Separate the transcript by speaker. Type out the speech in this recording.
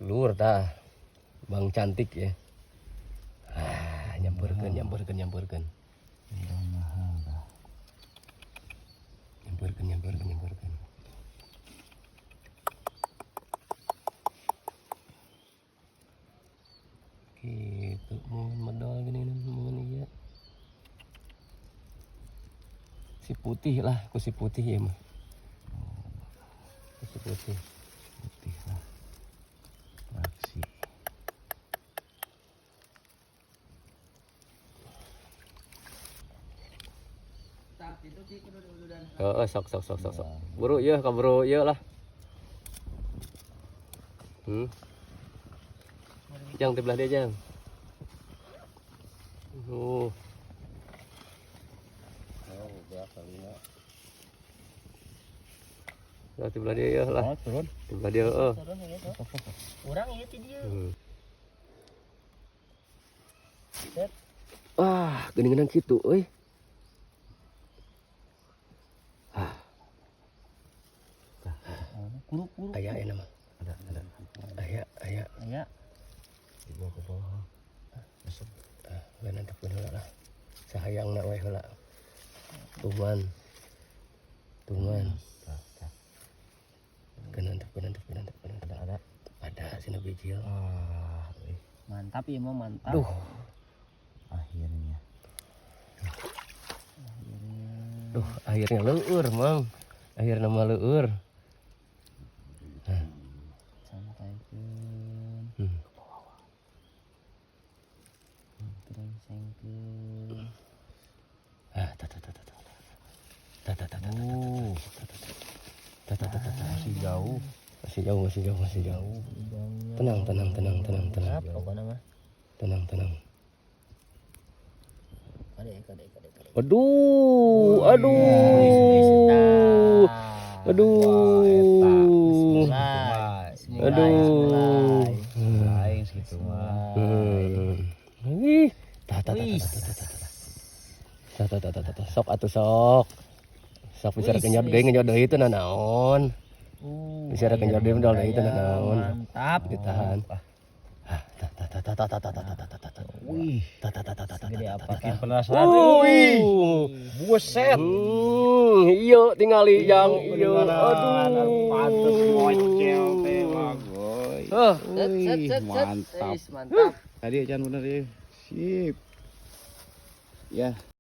Speaker 1: Lur tah. Bang cantik ya. Ah, nyamperkeun, nyamperkeun, nyamperkeun.
Speaker 2: Mahal dah.
Speaker 1: Nyamperkeun, nyamperkeun, nyamperkeun. Gitu, mun medol gini mun iya. Si putih lah, ku si putih ya mah. Ku si putih.
Speaker 2: Putih lah. Aksi.
Speaker 1: Heeh, sok sok sok sok sok. Buru ieu ka buru ieu lah. Jang di belah dia, Jang.
Speaker 2: Oh, berat kali ya.
Speaker 1: Lah di belah dia ya lah.
Speaker 2: Oh, turun.
Speaker 1: Di belah dia heeh.
Speaker 3: Turun ya tuh. Urang ieu ti dieu. Set.
Speaker 1: Wah, geuningan kitu euy. Ah,
Speaker 3: Kuruk kuruk.
Speaker 1: Aya aya mah.
Speaker 2: Ada, ada.
Speaker 1: Aya, aya.
Speaker 3: Aya.
Speaker 2: Dibawa ke bawah. Masuk.
Speaker 1: Ah, we nantepkeun heula lah. Sahayangna we heula. Tuman. Tuman.
Speaker 2: Tah, tah.
Speaker 1: Keun nantepkeun, nantepkeun, nantepkeun.
Speaker 2: Ada, ada.
Speaker 1: Ada sina bijil.
Speaker 2: Ah, euy.
Speaker 3: Mantap ieu mah mantap.
Speaker 1: Duh,
Speaker 2: Akhirnya.
Speaker 1: duh, akhirnya leueur, Mang. Akhirnya mah leueur.
Speaker 3: Santaikeun. Trengsengkeun.
Speaker 1: Ah, ta ta ta ta ta. Ta ta ta ta ta
Speaker 2: Oh,
Speaker 1: ta ta ta ta ta ta ta.
Speaker 2: masih jauh.
Speaker 1: Masih jauh, masih jauh, masih jauh.
Speaker 3: Udangnya.
Speaker 1: Tenang, tenang, tenang, tenang, tenang.
Speaker 3: Mantap pokoknya mah.
Speaker 1: Tenang, tenang.
Speaker 3: Kade kade kade kade.
Speaker 1: Aduh, aduh. Aduh.
Speaker 3: Bismillah.
Speaker 1: Aduh.
Speaker 2: Lain segitu mah.
Speaker 1: Ih, ta ta ta ta ta ta ta ta. Ta ta ta ta ta ta. Sok atuh sok. Sok bisa kenyot deui, ngenyot deui teu nanaon. Bisa kenyot deui medol deui teu nanaon.
Speaker 3: Mantap.
Speaker 1: Ditahan. Ah, ta ta ta ta ta ta ta ta ta ta ta ta.
Speaker 2: Wih,
Speaker 1: Ta ta ta ta ta ta
Speaker 3: Segede
Speaker 1: ta
Speaker 3: apa?
Speaker 1: ta ta.
Speaker 2: makin penasaran.
Speaker 1: Wih.
Speaker 2: Buset.
Speaker 1: Iya tingali yang iya. Aduh.
Speaker 2: Pantes mocel teh bagoy.
Speaker 1: Heh.
Speaker 3: Set set set set.
Speaker 2: Mantap.
Speaker 3: Wis, mantap.
Speaker 2: Tadi acan bener ya. Sip. Ya.